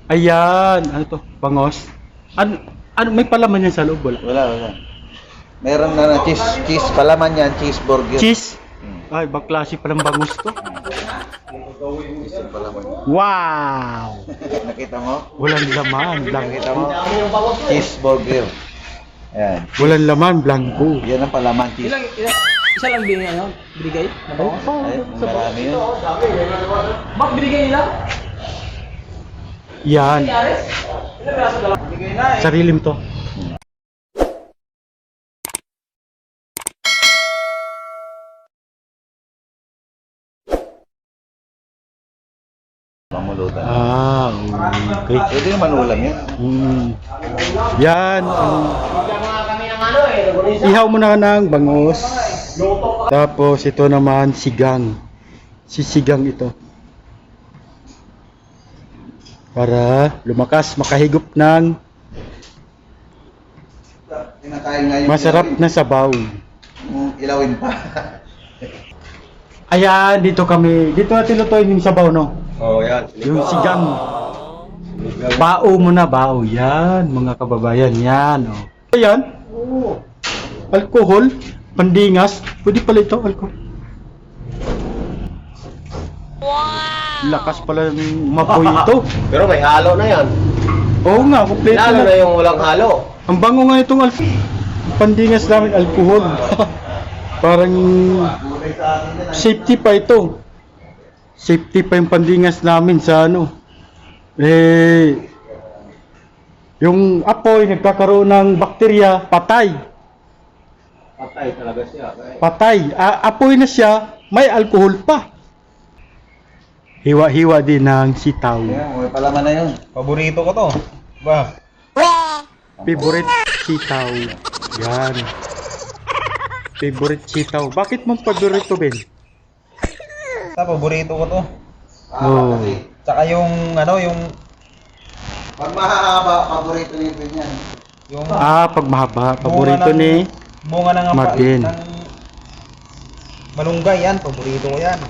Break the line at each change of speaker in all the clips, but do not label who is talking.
Ayan, ano to? Bangos. Ano may palaman yan sa loob? Wala.
Wala. Meron na cheese palaman yan, cheeseburger.
Cheese? Ay, ibang klase palang bangos to.
Cheese yung palaman.
Wow!
Nakita mo?
Walang laman,
Nakita
blanco.
mo? Cheeseburger. Ayan.
Walang laman, blanco.
Yan ang palaman, cheese.
Isa lang din ano, binigay?
Ay, marami yun.
Bak binigay nila?
Yan. Sarilim to.
Pamulutan.
Ah, okay.
Pwede naman ulam yan.
Yan. Ihaw mo na ng bangos. Tapos ito naman sigang. Sisigang ito. Para lumakas, makahigop ng
Kinakain nga yung
masarap na sabaw.
ilawin pa.
Ayan, dito kami. Dito natin lutuin yung sabaw, no?
Oh, yan.
Yung sigang. Bao mo na, bao. Yan, mga kababayan. Yan, oh. Ayan. Alcohol. Pandingas. Pwede pala ito, alcohol. Wow! Lakas pala ng mapoy ito.
Pero may halo na yan.
Oo nga, kompleto
Lalo na
na.
yung walang halo.
Ang bango nga itong alcohol. Pandingas namin, alcohol. Parang safety pa ito. Safety pa yung pandingas namin sa ano. Yung apoy nagkakaroon ng bakterya, patay.
Patay talaga siya.
Patay. Apoy na siya, may alcohol pa. Hiwa-hiwa din ng sitaw.
Yan, may palaman na yun.
Paborito ko to. Ba?
Favorite sitaw. Yan. Favorite sitaw. Bakit mong paborito, Ben?
Paborito ko to.
Oh.
Tsaka yung ano, yung
Pag mahahaba, paborito ni Pin yan.
yung
Pag mahaba. Paborito
bunga ng-
ni
bunga ng
Martin.
ng malunggay yan, paborito ko yan.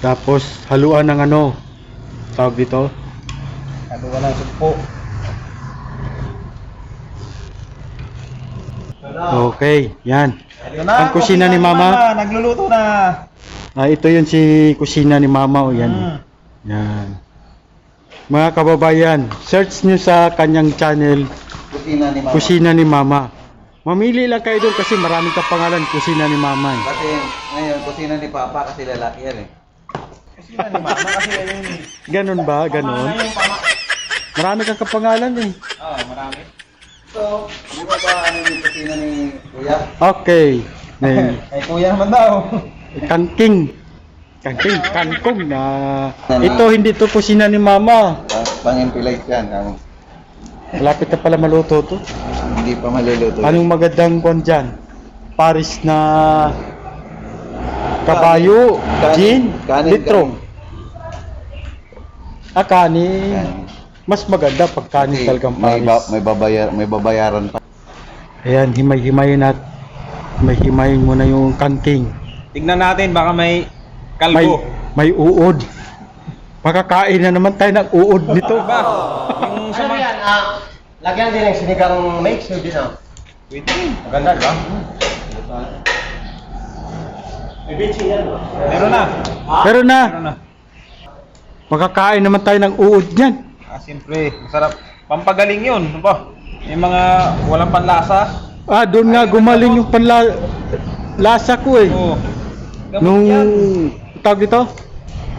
Tapos haluan ng ano? Tawag dito?
Ano ka ng sugpo.
Okay, yan.
Ito na,
Ang kusina ni Mama.
nagluluto na.
Ito yun si kusina ni Mama. O yan. Yan. Mga kababayan, search nyo sa kanyang channel,
Kusina ni Mama.
Kusina ni Mama. Mamili lang kayo doon kasi maraming kapangalan, Kusina ni Mama.
Kasi ngayon, kusina ni Papa kasi lalaki yan eh.
Kusina ni Mama kasi yung
Ganon ba? Ganon? Marami kang kapangalan eh.
marami.
So, di ba ba ano yung kusina ni Kuya?
Okay.
Ay kuya naman daw.
Kangking. Kangkong na. Ito, hindi to kusina ni Mama.
Pang-impilate yan.
Malapit na pala maluto to.
Hindi pa maluluto.
Anong magandang kwan dyan? Paris na kabayo, gin, litro. Kanin.
Yan.
Mas maganda pag kanin
Kasi
talagang Paris.
may babayaran pa.
Ayan, himay-himayin at himayin mo na yung kangking.
Tignan natin baka may kalbo.
May uod. Makakain na naman tayo ng uod nito.
Yung sa mga...
Lagyan din ng sinigang mix, hindi na.
Pwede.
Maganda, di ba?
Meron na.
Pero na,
Meron na.
makakain naman tayo ng uod niyan.
Siyempre, masarap. Pampagaling yun. Ano ba? Yung mga walang panlasa.
Doon nga gumaling yung lasa ko eh.
Oo. Gamot
Nung,
yan.
tawag dito?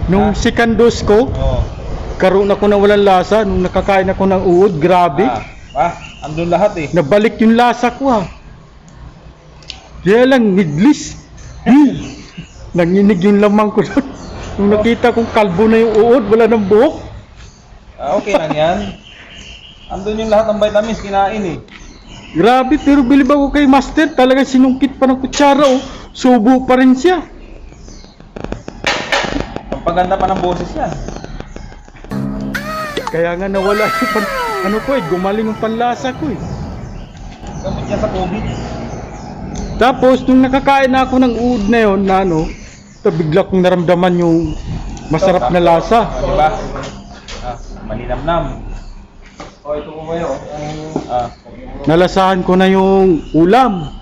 Nung second dose ko,
Oo.
karoon ako ng walang lasa. Nung nakakain ako ng uod, grabe.
Andun lahat eh.
Nabalik yung lasa ko Kaya lang, niglis. Nanginig yung lamang ko doon. Nung nakita kong kalbo na yung uod, wala ng buhok.
Okay lang yan. Andun yung lahat ng vitamins kinain eh.
Grabe, pero bilib ako kay Master. Talagang sinungkit pa ng kutsara Subo pa rin siya.
Pampaganda pa ng boses yan.
Kaya nga nawala yung gumaling yung panlasa ko eh.
Gamot yan sa COVID.
Tapos, nung nakakain na ako ng uod na yun, bigla kong naramdaman yung masarap na lasa.
Diba? Malinamnam.
Oh, ito po ngayon.
Nalasahan ko na yung ulam.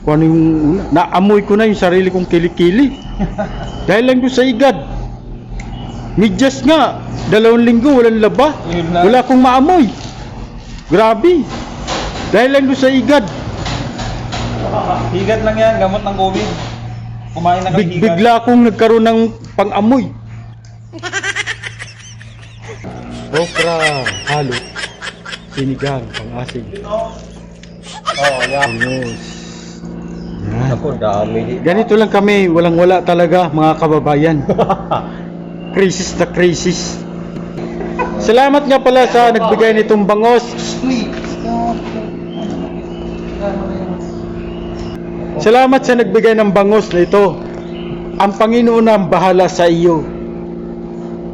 Kung ano yung ulam. Naamoy ko na yung sarili kong kilikili. Dahil lang doon sa igad. Midyas nga. 2 linggo, walang laba.
Yun na.
Wala akong maamoy. Grabe. Dahil lang doon sa igad.
Higat lang yan, gamot ng COVID. Kumain na kang higat.
Bigla akong nagkaroon ng pang-amoy. Okra, halo, sinigang, pang-asin.
Oh, yan.
Bangos. Yan.
Ako, dami di.
Ganito lang kami, walang-wala talaga mga kababayan. Krisis na krisis. Salamat nga pala sa nagbigay nitong bangos. Salamat sa nagbigay ng bangos na ito. Ang Panginoon ang bahala sa iyo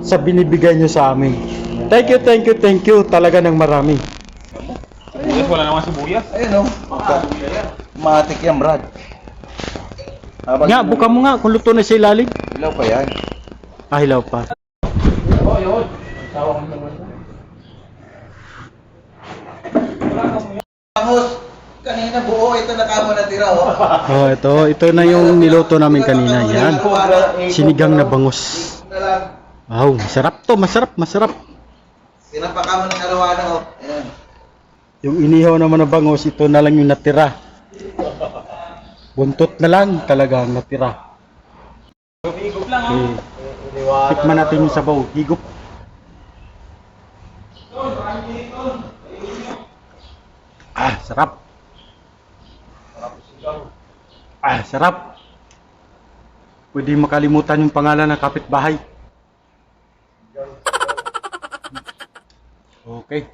sa binibigay niyo sa amin. Thank you talaga ng marami.
Sibuyas, wala naman sibuyas.
Ayun, matik yan, Brad. Habang
Nga, buka mo nga kung luto na sa ilalim.
Ilaw pa yan.
Ah, hilaw pa.
Oh, yun. Tawag naman.
Bangos, kanina buo, ito na kamo natira, oh.
Oh, ito na yung niluto namin kanina. Yan. Sinigang na bangos.
Na lang.
Wow, masarap to, masarap.
Pinapakamo ng arawana, oh. Ayan.
Yung inihaw naman na bangos, ito na lang yung natira. Buntot na lang talaga ang natira.
Higop lang,
Okay. Tikman natin yung sabaw. Higop. Ah, sarap. Ah, sarap. Pwede makalimutan yung pangalan ng kapitbahay. Okay.